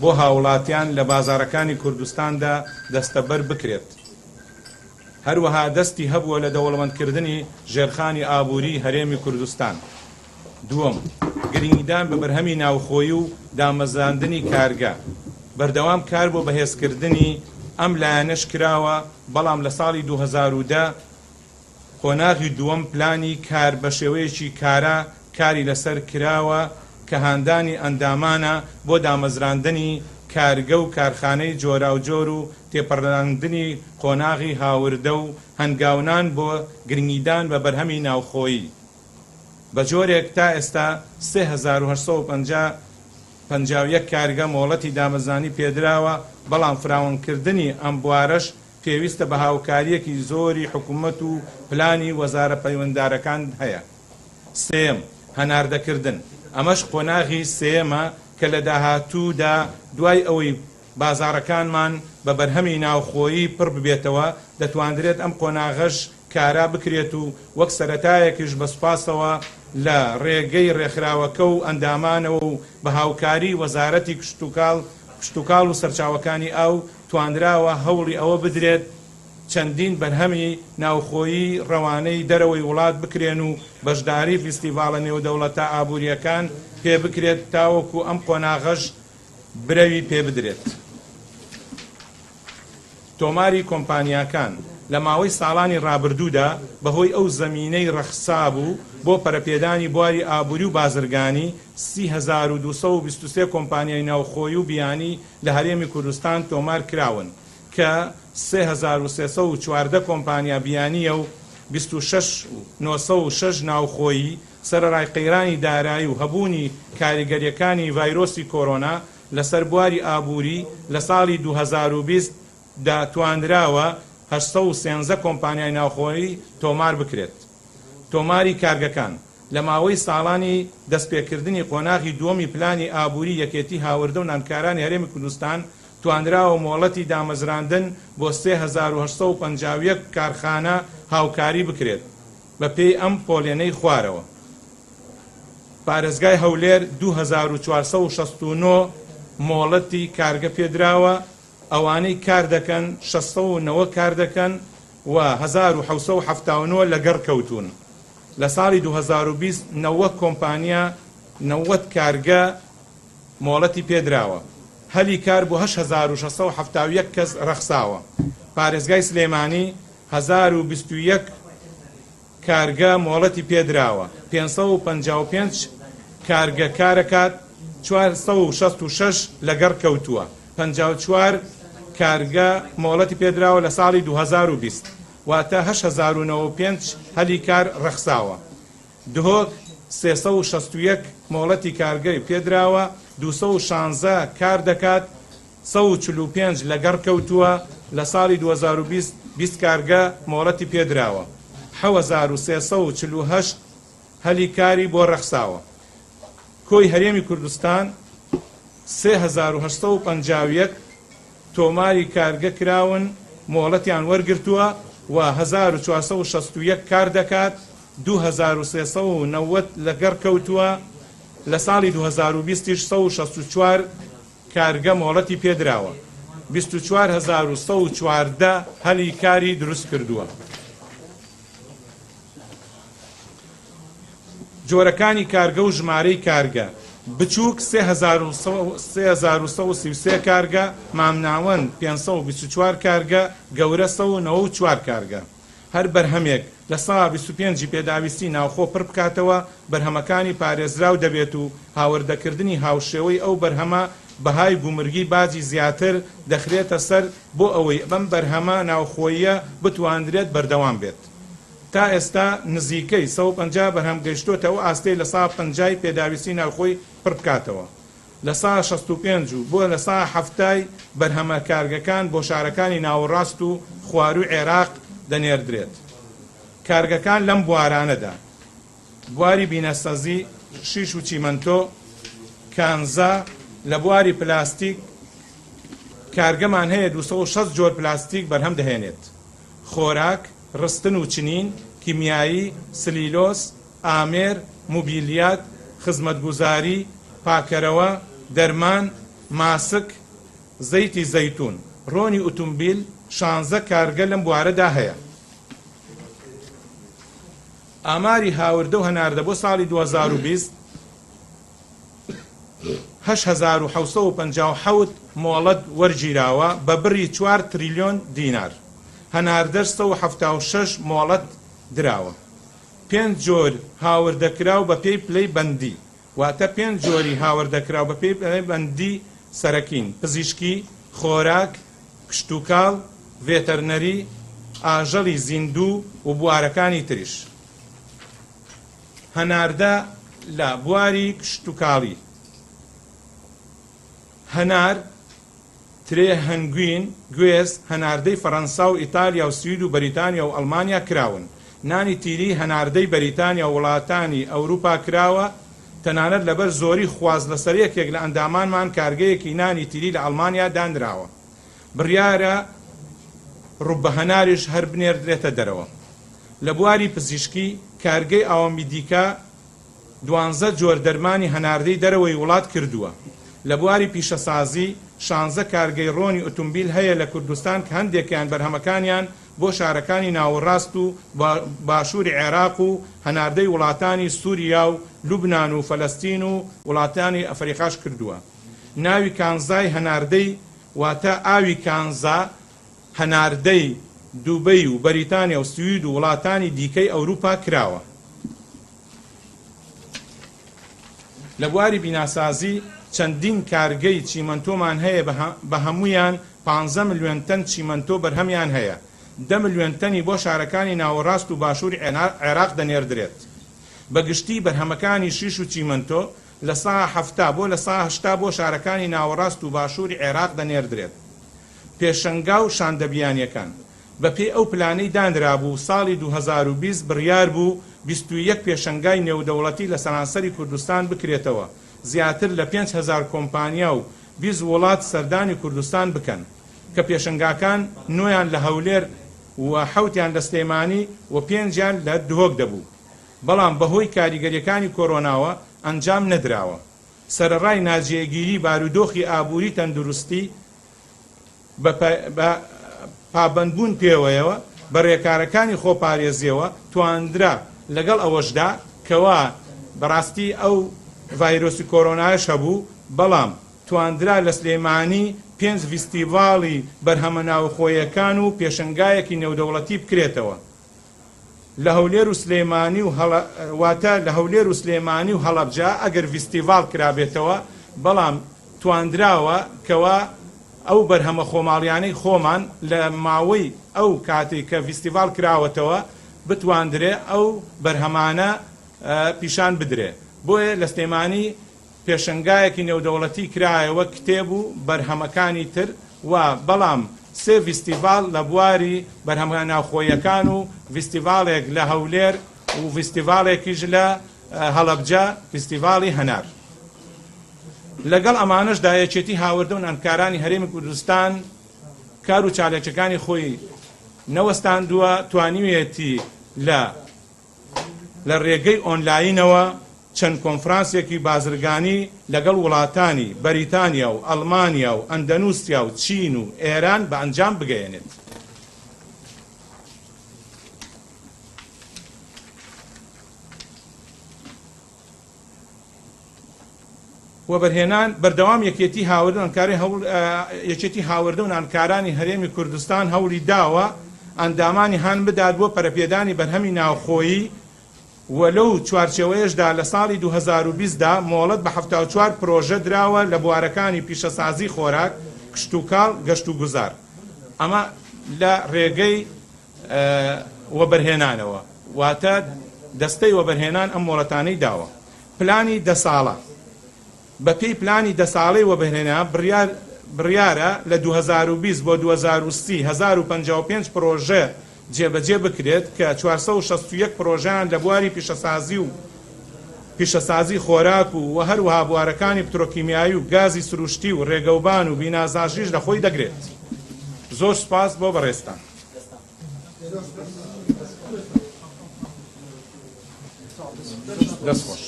بۆ هاوڵاتیان لە بازاڕەکانی کوردستاندا دەستەبەر بکرێت. هەروەها دەستی هەبووە لە دەوڵەمەندکردنی ژێرخانی ئابووریی هەرێمی کوردستان. دووەم، گرنگیدان بە بەرهەمی ناوخۆیی و دامەزراندنی کارگە، بەردەوام کار بۆ بەهێزکردنی ئەم لایەنەش کراوە، بەڵام لە ساڵی 2010 قۆناغی دووەم پلانی کار بەشێوەیەکی کارا کاری لەسەر کراوە کە هاندانی ئەندامانە بۆ دامەزراندنی کارگە و کارخانەی جۆراوجۆر و تێپەڕاندنی قۆناغی هاوردە و هەنگاونان بۆ گرنگیدان بە بەرهەمی ناوخۆیی بە جۆرێک تا ئێستا 3850 51 کارگە مۆڵەتی دامەزرانی پێدراوە، بەڵام فراوانکردنی ئەم بوارەش پێویستە بە هاوکارییەکی زۆری حکومەت و پلانی وەزارە پەیوەنددارەکان هەیە. سێیەم، هەناردەکردن، ئەمەش قۆناغی سێیەمە کە لە داهاتوودا دوای ئەوەی بازاڕەکانمان بە بەرهەمی ناوخۆیی پڕ ببێتەوە، دەتواندرێت ئەم قۆناغەش کارا بکرێت و وەک سەرەتایەکیش بە سوپاسەوە لە ڕێگەی ڕێکخراوەکە و ئەندامانەوە و بە هاوکاری وەزارەتی کشتوکاڵ کشتوکاڵ و سەرچاوەکانی ئاو توانراوە هەوڵی ئەوە بدرێت چەندین بەرهەمی ناوخۆیی ڕەوانەی دەرەوەی وڵات بکرێن و بەشداری فیستیڤاڵە نێودەوڵەتە ئابوورییەکان پێ بکرێت تاوەکو ئەم قۆناغەش برەوی پێ بدرێت. تۆماری کۆمپانیاکان لە ماوەی ساڵانی ڕابردوودا بەهۆی ئەو زەمینەی ڕەخسابوو بۆ پەرەپێدانی بواری ئابووری و بازرگانی، 3223 کۆمپانیای ناوخۆیی و بیانی لە هەرێمی کوردستان تۆمار کراون کە 3314 کۆمپانیا بیانییە و 26 و 906 ناوخۆیی، سەرەڕای قەیرانی دارایی و هەبوونی کاریگەرییەکانی ڤایرۆسی کۆرۆنا لەسەر بواری ئابووری لە ساڵی 2020 دا توانراوە 813 کۆمپانیای ناوخۆیی تۆمار بکرێت. تۆماری کارگەکان لە ماوەی ساڵانی دەستپێکردنی قۆناغی دووەمی پلانی ئابووری یەکێتی هاوردە و نانکارانی هەرێمی کوردستان توانراوە مۆڵەتی دامەزراندن بۆ 3851 کارخانە هاوکاری بکرێت بەپێی ئەم پۆلێنەی خوارەوە. پارێزگای هەولێر 2469 مۆڵەتی کارگە پێدراوە، ئەوانەی کار دەکەن 690 کار دەکەن و 1779 لەگەڕ کەوتوون. لە ساڵی 2020 نەوەک کۆمپانیا 90 کارگە مۆڵەتی پێدراوە. هەلی کار بۆ 8671 کەس ڕەخساوە. پارێزگای سلێمانی 1021 کارگە مۆڵەتی پێدراوە، 555 کارگە کارەکات، 466 لەگەڕ کەوتووە، 54 کارگە مۆڵەتی پێدراوە لە ساڵی 2020، واتە 8095 هەلی کار ڕەخساوە. دهۆک 361 مۆڵەتی کارگەی پێدراوە، 216 کار دەکات، 145 لەگەڕ کەوتووە، لە ساڵی 2020 20 کارگە مۆڵەتی پێدراوە، 7348 هەلی کاری بۆ ڕەخساوە. کۆی هەرێمی کوردستان 3851 تۆماری کارگە کراون مۆڵەتیان وەرگرتووە و 1461 کار دەکات، 2390 لەگەڕ کەوتووە، لە ساڵی 2020 یش 164 کارگە مۆڵەتی پێدراوە، 24114 هەلی کاری دروست کردووە. جۆرەکانی کارگە و ژمارەی کارگە، بچووک 3133 کارگە، مامناوەند 524 کارگە، گەورە 194 کارگە. هەر بەرهەمێک لە سا 25 ی پێداویستی ناوخۆ پڕ بکاتەوە، بەرهەمەکانی پارێزراو دەبێت و هاوردەکردنی هاوشێوەی ئەو بەرهەمە بەهای گومرگی باجی زیاتر دەخرێتە سەر بۆ ئەوەی ئەم بەرهەمە ناوخۆییە بتواندرێت بەردەوام بێت. تا ئێستا نزیکەی 150 بەرهەم گەیشتۆتە ئەو ئاستەی لە سا پەنجای پێداویستی ناوخۆی پڕ بکاتەوە. لە سا 65 و بۆ لە سا حەفتای بەرهەمە کارگەکان بۆ شارەکانی ناوەڕاست و خوارووی عێراق دەنێردرێت. کارگەکان لەم بوارانەدا، بواری بیناسازی، شیش و چیمەنتۆ، کانزا، لە بواری پلاستیک کارگەمان هەیە 260 جۆر پلاستیک بەرهەم دەهێنێت. خۆراک، ڕستن و چنین، کیمیایی، سلیلۆس، ئامێر، موبیلیات، خزمەتگوزاری، پاکەرەوە، دەرمان. ماسک، زەیتی زەیتون، ڕۆنی ئوتومبیل، شانزە کارگە لەم بوارەدا هەیە. ئاماری هاوردە و هەناردە بۆ ساڵی 2020، 8757 مۆڵەت وەرگیراوە بە بڕی چوار تریلیۆن دینار، هەناردەش 176 مۆڵەت دراوە. پێنج جۆر هاوردەکراو بەپێی پلەی بەندی، واتە پێنج جۆری هاوردەکراو بەپێی پلەی بەندی سەرەکین، پزیشکی، خۆراک، کشتوکاڵ، ڤێتەرنەری، ئاژەڵی زیندوو و بوارەکانی تریش. هەناردە لە بواری کشتوکاڵی، هەنار، ترێ، هەنگوین، گوێز، هەناردەی فەرەنسا و ئیتالیا و سوید و بەریتانیا و ئەڵمانیا کراون. نانی تیری هەناردەی بەریتانیا و وڵاتانی ئەوروپا کراوە، تەنانەت لەبەر زۆری خواست لەسەر یەکێک لە ئەندامانمان کارگەیەکی نانی تیری لە ئەڵمانیا دانراوە. بڕیارە ڕوبە هەناریش هەر بنێردرێتە دەرەوە. لە بواری پزیشکی، کارگەی ئاوامیدیکا دوانزە جۆر دەرمانی هەناردەی دەرەوەی وڵات کردووە. لە بواری پیشەسازی، شانزە کارگەی ڕۆنی ئوتومبیل هەیە لە کوردستان کە هەندێکیان بەرهەمەکانیان بۆ شارەکانی ناوەڕاست و باشووری عێراق و هەناردەی وڵاتانی سوریا و لوبنان و فەلەستین و وڵاتانی ئەفەریقاش کردووە. ناوی کانزای هەناردەی واتە ئاوی کانزا هەناردەی دوبەی و بەریتانیا و سوید و وڵاتانی دیکەی ئەوروپا کراوە. لە بواری بیناسازی چەندین کارگەی چیمەنتۆمان هەیە بە هەموویان پانزە ملیۆن تەن چیمەنتۆ بەرهەمیان هەیە، دە ملیۆن تەنی بۆ شارەکانی ناوەڕاست و باشووری عێراق دەنێردرێت. بە گشتی بەرهەمەکانی شیش و چیمەنتۆ 70% بۆ 80% بۆ شارەکانی ناوەڕاست و باشووری عێراق دەنێردرێت. پێشەنگا و شاندە بیانیەکان. بەپێی ئەو پلانەی دانرابوو، ساڵی 2020 بڕیار بوو 21 پێشەنگای نێودەوڵەتی لە سەرانسەری کوردستان بکرێتەوە، زیاتر لە 5000 کۆمپانیا و 20 وڵات سەردانی کوردستان بکەن، کە پێشەنگاکان نۆیان لە هەولێر و حەوتیان لە سلێمانی و پێنجیان لە دهۆک دەبوو، بەڵام بەهۆی کاریگەرییەکانی کۆرۆناوە ئەنجام نەدراوە. سەرەڕای ناجێگیری بارودۆخی ئابووری تەندروستی، بە پابەندبوون پێوەیەوە بە رێکارەکانی خۆپارێزیەوە تواندرا، لەگەڵ ئەوەشدا کەوا بەڕاستی ئەو ڤایرۆسی کۆرۆنایش هەبوو، بەڵام تواندرا لە سلێمانی پێنج ڤیستیڤاڵی بەرهەمە ناوخۆیەکان و پێشەنگایەکی نێودەوڵەتی بکرێتەوە. لە هەولێر و سلێمانی و هەڵە واتە لە هەولێر و سلێمانی و هەڵەبجە ئەگەر ڤیستیڤاڵ کرابێتەوە بەڵام تواندراوە کەوا ئەو بەرهەمە خۆماڵیانەی خۆمان لە ماوەی ئەو کاتەی کە ڤیستیڤاڵ کراوەتەوە بتواندرێ ئەو بەرهەمانە پیشان بدرێ بۆیە لە سلێمانی پێشەنگایەکی نێودەوڵەتی کرایەوە کتێب و بەرهەمەکانی تر و بەڵام سێ ڤیستیڤاڵ لە بواری بەرهەمە ناوخۆییەکان و ڤیستیڤاڵێک لە هەولێر و ڤیستیڤاڵێکیش لە هەڵەبجە ڤیستیڤاڵی هەنار. لەگەڵ ئەمانەشدا یەکێتی هاوردە و نانکارانی هەرێمی کوردستان کار و چالاکیەکانی خۆی نەوەستاندووە، توانیویەتی لە لە رێگەی ئۆنلاینەوە چەند کۆنفرانسێکی بازرگانی لەگەڵ وڵاتانی بەریتانیا و ئەڵمانیا و ئەندەنوسیا و چین و ئێران بە ئەنجام بگەیەنێت. وەبەرهێنان بەردەوام یەکێتی هاوردە و نانکاری هەوڵ یەکێتی هاوردە و نانکارانی هەرێمی کوردستان هەوڵی داوە ئەندامانی هان بدات بۆ پەرەپێدانی بەرهەمی ناوخۆیی و لەو چوارچێوەیەشدا لە ساڵی 2020 دا مۆڵەت بە 74 پرۆژە دراوە لە بوارەکانی پیشەسازی خۆراک، کشتوکاڵ، گەشتوگوزار. ئەمە لە رێگەی وەبەرهێنانەوە، واتە دەستەی وەبەرهێنان ئەم مۆڵەتانەی داوە. پلانی دە ساڵە، بەپێی پلانی دە ساڵەی وەبەرهێنان بڕیار بڕیارە لە 2020 بۆ 2030 1055 پڕۆژە جێبەجێ بکرێت کە 461 پڕۆژەیان لە بواری پیشەسازی و پیشەسازی خۆراک و و هەروەها بوارەکانی پترۆکیمیایی و گازی سروشتی و رێگەوبان و بینازاژیش لە خۆی دەگرێت. زۆر سوپاس بۆ بەڕێزتان. دەست خۆش.